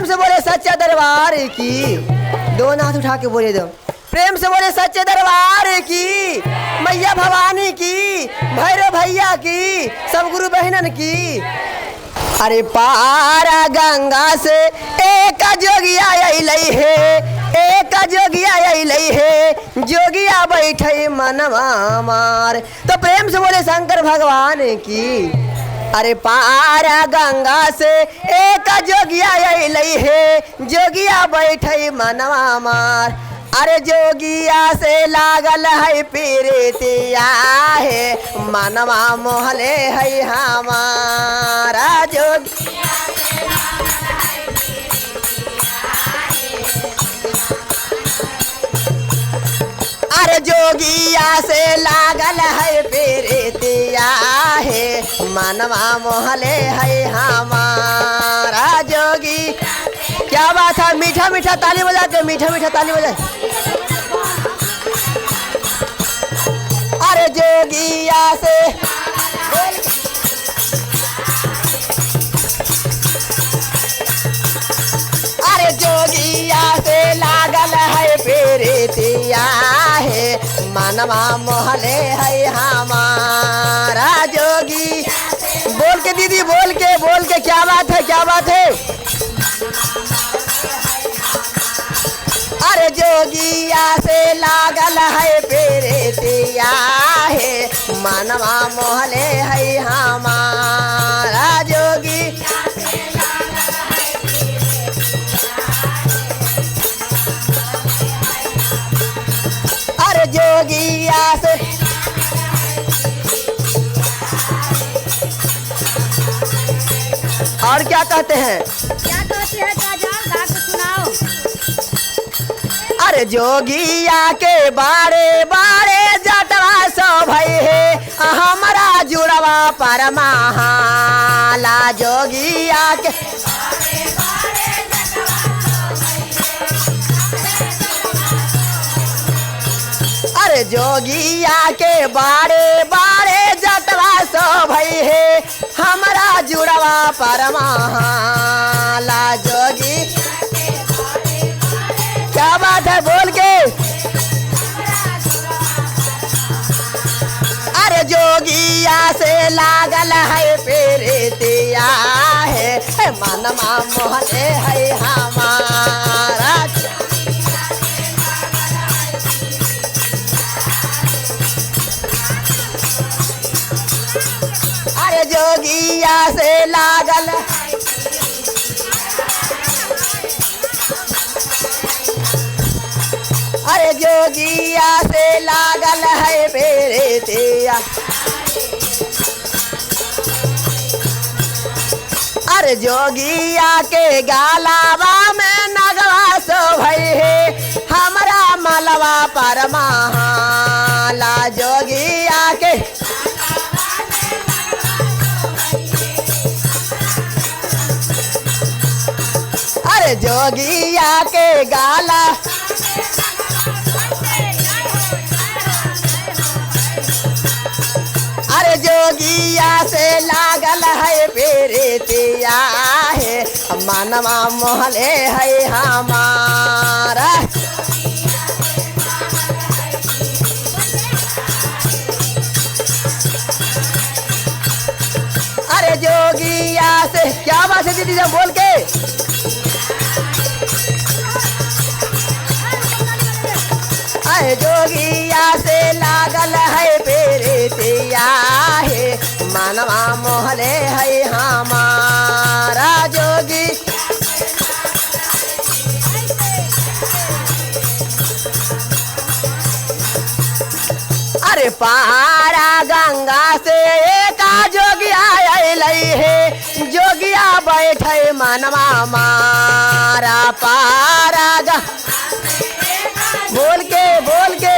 प्रेम से बोले सच्चा दरबार की। दोनों हाथ उठा के बोले दो। प्रेम से बोले सच्चे दरबार की, मैया भवानी की, भैरव भैया की, सब गुरु बहनन की। अरे पारा गंगा से एक जोगिया अइलै हे, एक जोगिया अइलै हे, जोगिया बैठे मनवा मार। तो प्रेम से बोले शंकर भगवान की। अरे पारा गंगा से एक जोगिया अइलै हे, जोगिया बैठे मनवा मार। अरे जोगिया से लागल है पीरितिया है, मनवा मोहले है हमारा जोगी। अरे जोगिया से लागल है पीरितिया है, मनवा मोहले है हमारा जोगी। क्या बात है, मीठा मीठा ताली बजा के, मीठा मीठा ताली बजाए। अरे जोगिया से, अरे जोगिया से लागल है पीरितिया है, मनवा मोहले है हमारा जोगी। बोल के दीदी, बोल के, बोल के, क्या बात है, क्या बात है। अरे जोगिया से लागल है पीरितिया है, मनवा मोहले है हमारा जोगी। अरे जोगिया से, और क्या कहते हैं, क्या कहते हैं काजल, गा के सुनाओ। अरे जोगिया के बारे बारे जटवा सो भई है, हमारा जुड़वा परमाहाला। जोगिया के, अरे जोगिया के बारे बारे जटवा सो भई है, हमारा जुड़वा परमाहाला। जोगी, क्या बात है, बोल के। अरे जोगिया से लागल है पीरितिया है, मनवा मोहले है हमारा। अरे जोगिया से लागल, अरे जोगिया से लागल है पीरितिया। अरे जोगिया के गालावा में नगवा सो भई है, हमारा मलवा परमाहाला। जोगिया के, अरे जोगिया के गाला, अरे जोगिया से लागल है पीरितिया है, मनवा मोहले है हमारा। अरे जोगिया से, क्या बात है दीदी, जब बोल के। अरे जोगिया से लागल है पीरितिया है, मनवा मोहले है हमारा जोगी। अरे पारा गंगा से एक जोगिया अइलै हे, जोगिया बैठे मनवा मारा। पारा गंगा, बोल के, बोल के।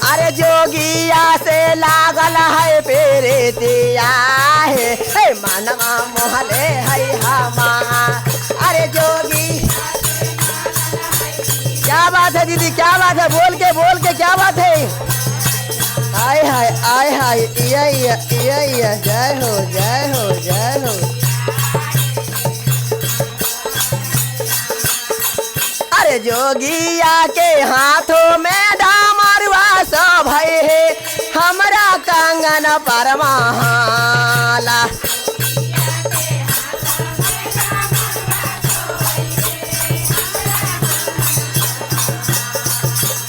अरे जोगिया से लागल है पीरितिया है, मनवा मोहले है हमारा। अरे जोगी, क्या बात है दीदी, क्या बात है, बोल के, बोल के, क्या बात है। आय हाय, आय हाय, इया इया इया इया, जय हो, जय हो, जय हो। जोगिया के हाथों में डामरुआ सब है, हमरा कंगन परमाला।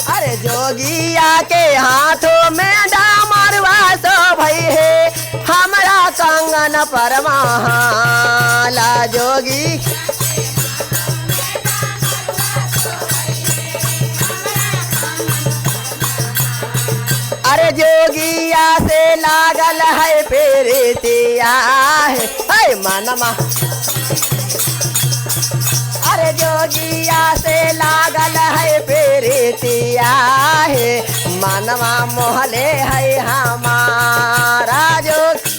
अरे जोगिया के हाथों में डामरुआ सब है, हमरा कंगन परमाला। जोगी अरे जोगिया से लागल है प्रीतिया है मनमा। अरे जोगिया से लागल है प्रीतिया है, मनवा मोहले है हमारा। जोग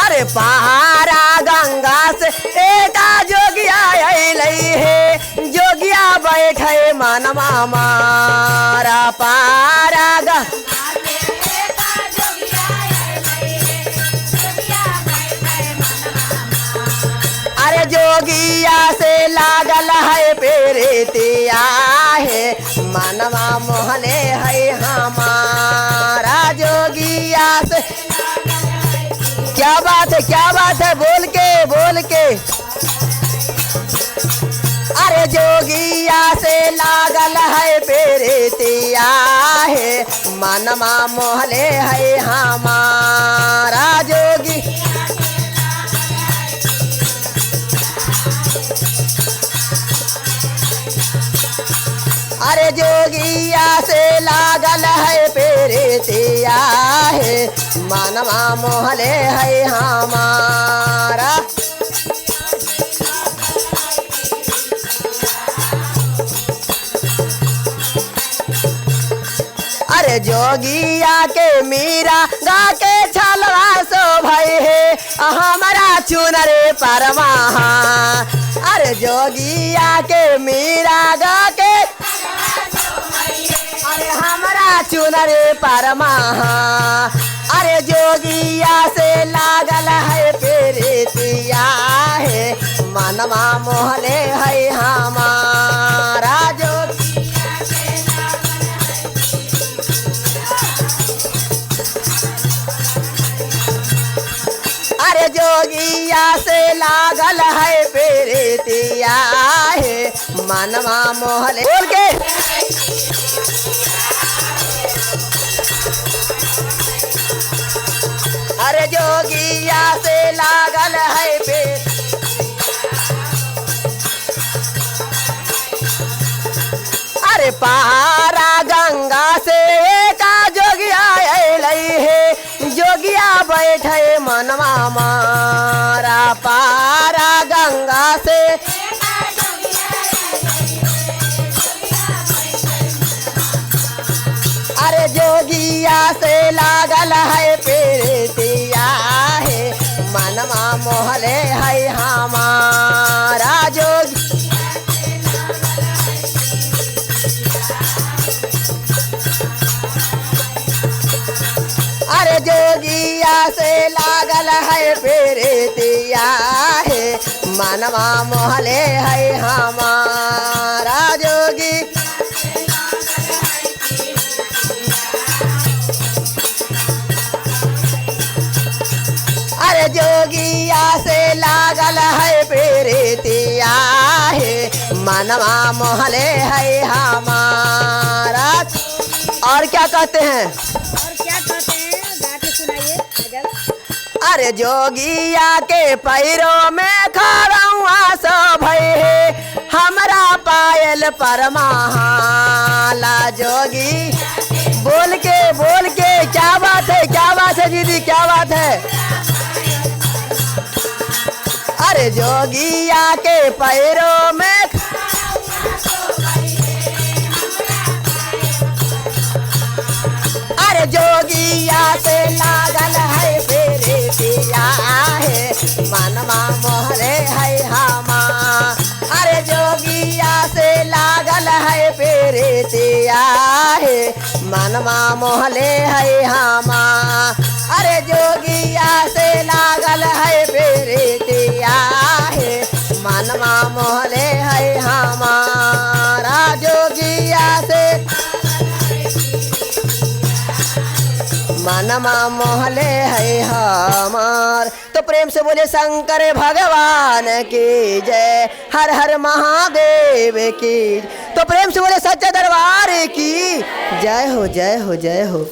अरे पहाड़ा गंगा से एका जोगिया अइलै है, जोगिया बैठे मनवा मारा। पारा गंगा अरे जोगिया से लागल है प्रीतिया है, मनवा मोहले है हमारा। जोगिया से क्या बात है, क्या बात है, बोल के बोल के। अरे जोगिया से लागल है प्रीतिया है, मनवा मोहले है हमारा। जोगी अरे जोगिया से लागल है प्रीतिया है, मनवा मोहले है हमारा। अरे जोगिया के मीरा गा के छलवा सो भई है, हमारा चुनरे परमाहा। अरे जोगिया के मीरा गा के अरे हमारा चुनरे परमाहा। अरे जोगिया से लागल है प्रीतिया है, मनवा मोहले है हमारा। जोगी अरे जोगिया से लागल है प्रीतिया है, मनवा मोहले बोल के। अरे जोगिया से लागल है पे अरे पहाड़ा गंगा से एका जोगिया अइलै है, जोगिया बैठे मनवा मारा। पारा गंगा से अरे जोगिया से लागल है प्रीतिया है, मनवा मोहले है हमारा। जोगी अरे जोगिया से लागल है प्रीतिया है, मनवा मोहले है हमारा। जोगी अरे जोगिया से लागल है प्रीतिया है, मनवा मोहले है हमारा। और क्या कहते हैं, और क्या कहते हैं, गा के सुनाइए। अरे जोगिया के पैरों में खड़ुआ सब है, हमरा पायल परमाला। जोगी बोल के बोल के, क्या बात है, क्या बात है दीदी, क्या बात है। अरे जोगिया के पैरों में अरे जोगिया से लागल है प्रीतिया है, मनवा मोहले है हमार। अरे जोगिया से लागल है प्रीतिया है, मनवा मोहले है हमार। अरे जोगिया से लागल है प्रीतिया है, मनमा मोहले है हमारा जोगिया से, मनमा मोहले है हमार। तो प्रेम से बोले शंकर भगवान की जय, हर हर महादेव की। तो प्रेम से बोले सच्चे दरबार की जय हो, जय हो, जय हो।